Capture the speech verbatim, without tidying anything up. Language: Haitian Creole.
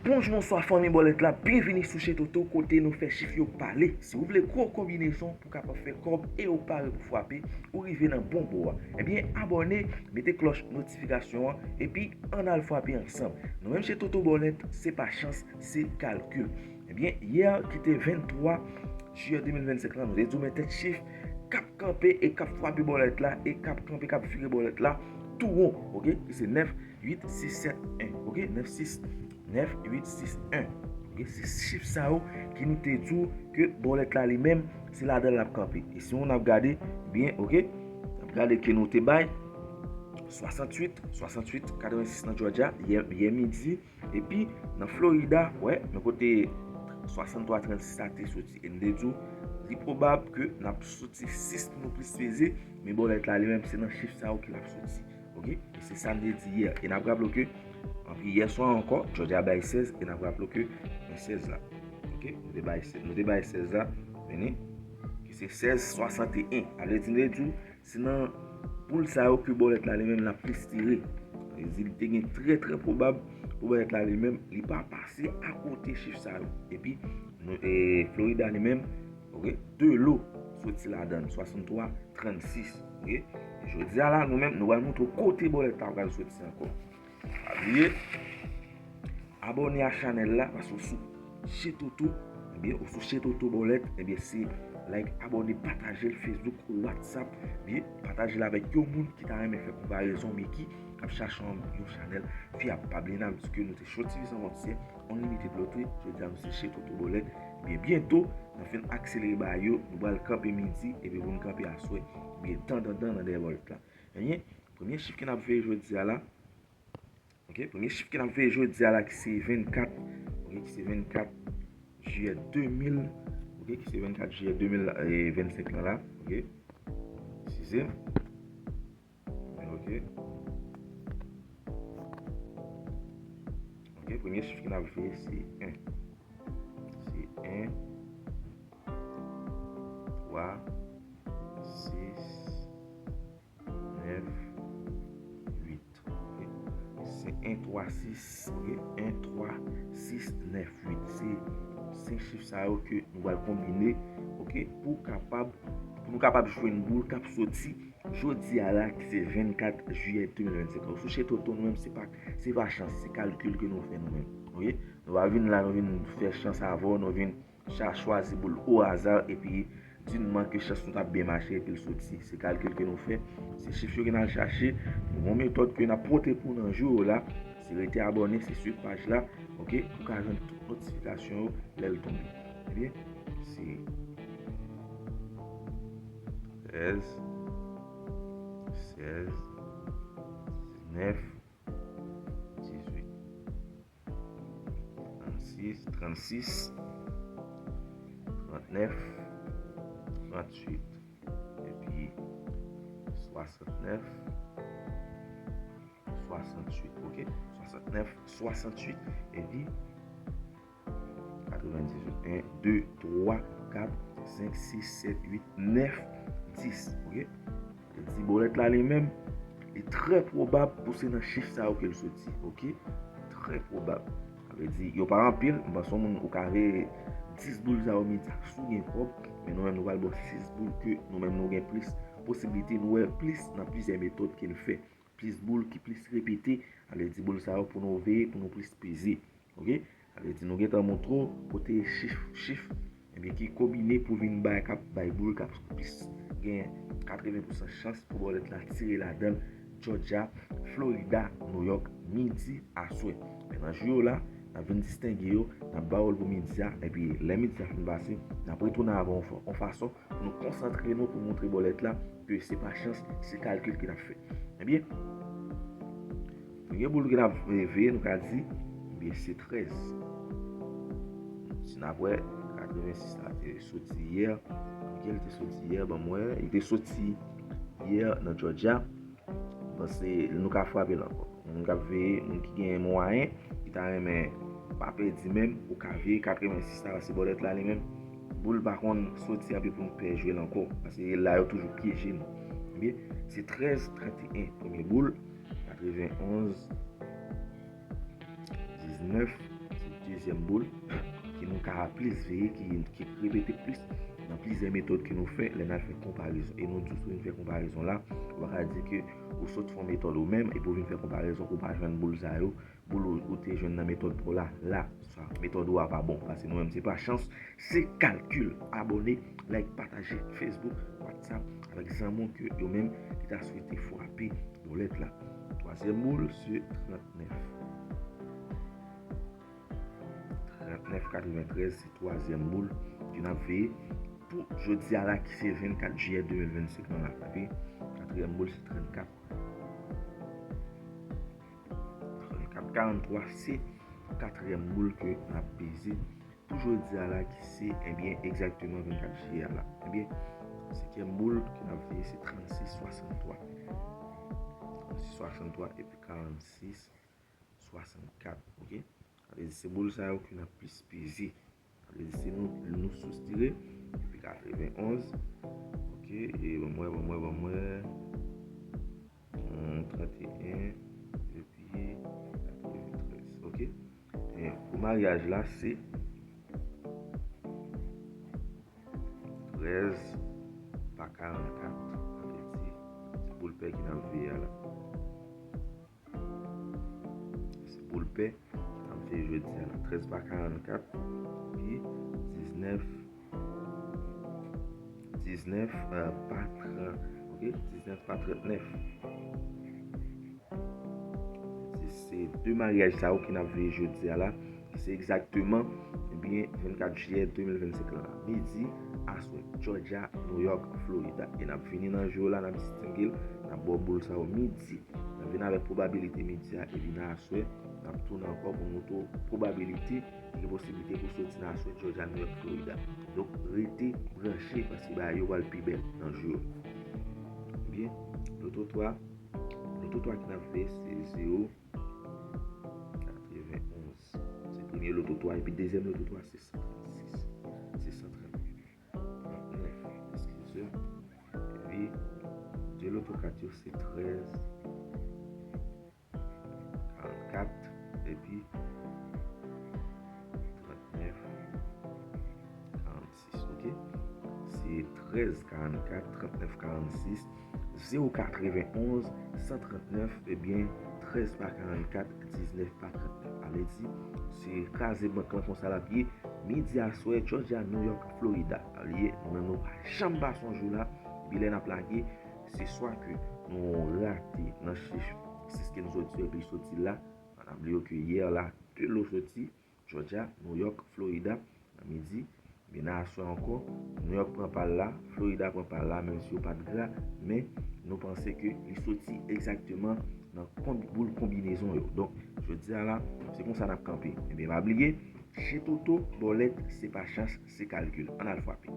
Bonjou, bonswa fanmi bòlèt la, byenvini sou Chez Toto kote nou fè chif yo pale. Si w vle gwo konbinezon pou w kapab fè kòb e ou pare pou frape, ou rive nan bon bò a. Ebyen, abòne, mete klòch notifikasyon an, epi ann al frape ansanm. Nou menm Chez Toto Bòlèt, se pa chans, se kalkil. Ebyen, yè ki te venntwa jiyè de mil vennsenk la, nou te di w men tèt chif k ap kanpe e k ap frape bòlèt la, e k ap kanpe, k ap vire bòlèt la tou won, oke? Ki se nèf uit sis sèt en, oke? Nèf sis, nèf uit sis en. Oke? Se chif sa yo ki nou te di w ke bòlèt la li menm, se ladan l ap kanpe. E si nou ap gade byen, oke? N ap gade ke nou te bay swasanntuit, swasanntuit, katrevensis nan Georgia, yè, yè midi. Epi, nan Florida, wè, nan kote swasanntwa trannsis la te soti. E m te di w, li pwobab ke n ap soti sis pou nou plis peze, men bòlèt la li menm, se nan chif sa yo ke l ap soti. Oke? E se sa m te di yè. E n ap raple w ke, anpi yè swa ankò, Georgia bay sèz, e n ap raple w ke men sèz la. Oke? Nou te bay sèz, nou te bay sèz la, men ni, ki se sèz swasanteyen. Sa vle di, m te di w, se nan boul sa yo ke bòlèt la li menm l ap plis tire. Sa vle di, li te gen trè, trè pwobab pou bòlèt la li menm, li pa pase akote chif sa yo. Epi, nou, e, Florida li menm, oke, de lo soti ladan l, swasanntwa trannsis, oke. Jodi a la, nou menm, nou pral montre w kote bòlèt la pral soti ankò. Pa bliye, abòne a chanèl la, paske w sou Chez Toto, ebyen, ou sou Chez Toto Bòlèt, ebyen, se like, abòne, pataje l, Facebook, WhatsApp, ebyen, pataje l avèk yon moun ki ta renmen fè konparezon, men ki ap chache yon, yon chanèl fyab. Pa bliye, n ap di ke nou te Show T V san fwontyè, Unlimited Lottery, jodi a nou se Chez Toto Bòlèt, ebyen, byento, n ap fin akselere bagay yo, nou pral kanpe midi, epi pou n kanpe aswè, ebyen, tandandan nan dèyè bòlèt la. Ebyen, premye chif ke n ap veye jodi a la, oke, premye chif ke n ap veye jodi a la ki se vennkat, oke, ki se vennkat jiyè de mil, oke, ki se vennkat jiyè de mil vennsenk lan la, oke. Eskize m. Oke. Oke, premye chif ke n ap veye se en. Se en, twa, sis, nèf, uit. Oke? Se en twa sis, oke? En twa sis nèf uit. Se senk chif sa yo ke nou pral konbine, oke? Pou kapab, pou nou kapab jwenn boul k ap soti jodi a la, ki se vennkat jiyè de mil vennsenk. Ou sou Chez Toto, nou menm, se pa, se pa chans, se kalkil ke nou fè nou menm. Oke? Nou pa vin la, nou vin fè chans avè w, nou vin cha-, chwazi boul o aza, epi di n man ke chans nou t ap byen mache, epi l soti. Se kalkil ke nou fè, se chif yo ke n al chache. Nou gen yon metòd ke n ap pote pou w nan jou yo la. Se rete abòne, se swiv paj la, oke, pou w ka jwenn tout notifikasyon yo lè l tonbe. Ebyen, se trèz, sèz, diznèf, dizuit, trannsis, trannsis, trannèf, trantuit, epi swasantnèf, swasantuit, oke? Swasantnèf, swasantuit, epi katrevendizuit. En, de, twa, kat, senk, sis, sèt, uit, nèf, dis, oke? Sa vle di bòlèt la li menm, li trè pwobab pou se nan chif sa yo ke l soti, oke? Trè pwobab. Sa vle di, yo pa anpil, m panse yon moun ou ka veye dis boul sa yo midi a si w gen kòb, men nou menm nou pral ba w sis boul ke nou menm nou gen plis posiblite, nou wè plis nan plizyè metòd ke n fè. Plis boul ki plis repete, sa vle di boul sa yo pou nou veye, pou nou plis peze. Oke? Sa vle di nou gentan montre w kote chif, chif, ebyen ki konbine pou vin bay, k ap bay boul, k ap plis gen katreven pousan chans pou bòlèt la tire ladan l, Georgia, Florida, New York, midi aswè. Men nan jou yo la, n ap vin distenge yo, n ap ba w l pou midi a, epi lè midi a fin pase, n ap retounen avè w yon fa-, yon fason pou nou konsantre nou pou montre bòlèt la ke se pa chans, se kalkil ke n ap fè. Ebyen, premye boul ke n ap veye, nou ka di, ebyen, se trèz. Si n ap wè, katrevensis la te soti yè. Oke, li te soti yè, ban m wè. Li te soti yè nan Georgia. M panse nou ka frape l ankò. Moun k ap veye, moun ki gen mwayen, ki ta renmen pa pèdi menm, ou ka veye katrevensis la, paske bòlèt la li menm, boul pa konn soti anpil pou n pè jwe l ankò, paske la yo toujou pyeje nou. Ebyen, se trèz, trannteyen, premye boul, katrevenonz, diznèf, Dezyèm boul ki nou ka plis veye, ki, ki repete plis nan plizyè metòd ke nou fè lè n al fè konparezon. E nou di w si w vin fè konparezon la, ou pa ka di ke ou sot fè yon metòd ou menm, epi w vin fè konparezon ke w pa jwenn boul sa yo, boul ou, ou te jwenn nan metòd pa w la, la, sa, metòd ou a pa bon. Paske nou menm, se pa chans, se kalkil. Abòne, like, pataje Facebook, WhatsApp, avèk zanmi w ke yo menm ki ta swete frape bòlèt la. Twazyèm boul, se trannèf. Trannèf katreventrèz, se twazyèm boul ke n ap veye pou jodi a la, ki se vennkat jiyè de mil vennsenk lan la. Epi, katriyèm boul, se trannkat. Trannkat, karannntwa, se katriyèm boul ke n ap peze pou jodi a la, ki se, ebyen, egzakteman vennkat jiyè a la. Ebyen, senkyèm boul ke n ap veye, se trannsis swasanntwa. Trannsis swasanntwa epi karannsis swasannkat, ok? Sa vle di se boul sa yo ke n ap plis peze. Sa vle di se nou, nou soustire, epi katrevenonz, ok? E ban m wè, ban m wè, ban m wè. Hmm, trannteyen, epi katreventrèz, ok? E pou maryaj la, se trèz pa karannkat, sa vle di se boul pè ki n ap veye a la. Se boul pè n ap veye jodi a la. Trèz pa karannkat, epi diznèf, diznèf, euh, pa trant, ok? Diznèf pa trannèf. Se, se de maryaj sa yo ke n ap veye jodi a la. Se egzakteman, ebyen, vennkat jiyè de mil vennsenk lan la. Midi, aswè, Georgia, New York, Florida. E n ap vini nan jou yo la, n ap distenge l, n ap ba w boul sa yo midi. N ap vin avèk pwobabilite midi a, epi nan aswè, n ap tounen ankò pou nou montre w pwobabilite ki gen posiblite pou soti nan aswè, Georgia, New York, Florida. Donk, rete branche, paske bagay yo pral pi bèl nan jou yo. Ebyen, loto twa, loto twa ki n ap fè, se zewo, katrevenonz. Se premye loto twa, epi dezyèm loto twa, se san trannsis. Se san trannèf. Trannèf, eskize. Epi, de loto kat yo, se trèz, karannkat, epi trannèf, karannsis, ok? Se trèz, karannkat, trannèf, karannsis, zewo, katrevenonz, san trannèf, ebyen, trèz pa karannkat, diznèf pa trannèf. Sa vle di, se kraze bank lan konsa l ap ye. Midi aswè, Georgia, New York, Florida. Sa vle di, nou menm nou pa janm pa sonje w la. Epi lè n ap lage, se swa ke nou rate nan chif sis ke nou soti yo, epi l soti la. Pa bliye ke yè la, de lo soti, Georgia, New York, Florida, nan midi. Men nan aswè ankò, New York pran pa l la, Florida pran pa l la, menm si yo pa t gra, men nou panse ke li soti egzakteman nan konb-, boul konbinezon yo. Donk, jodi a la, se konsa n ap kanpe. Ebyen, pa bliye, Chez Toto, bòlèt, se pa chans, se kalkil. Ann al frape.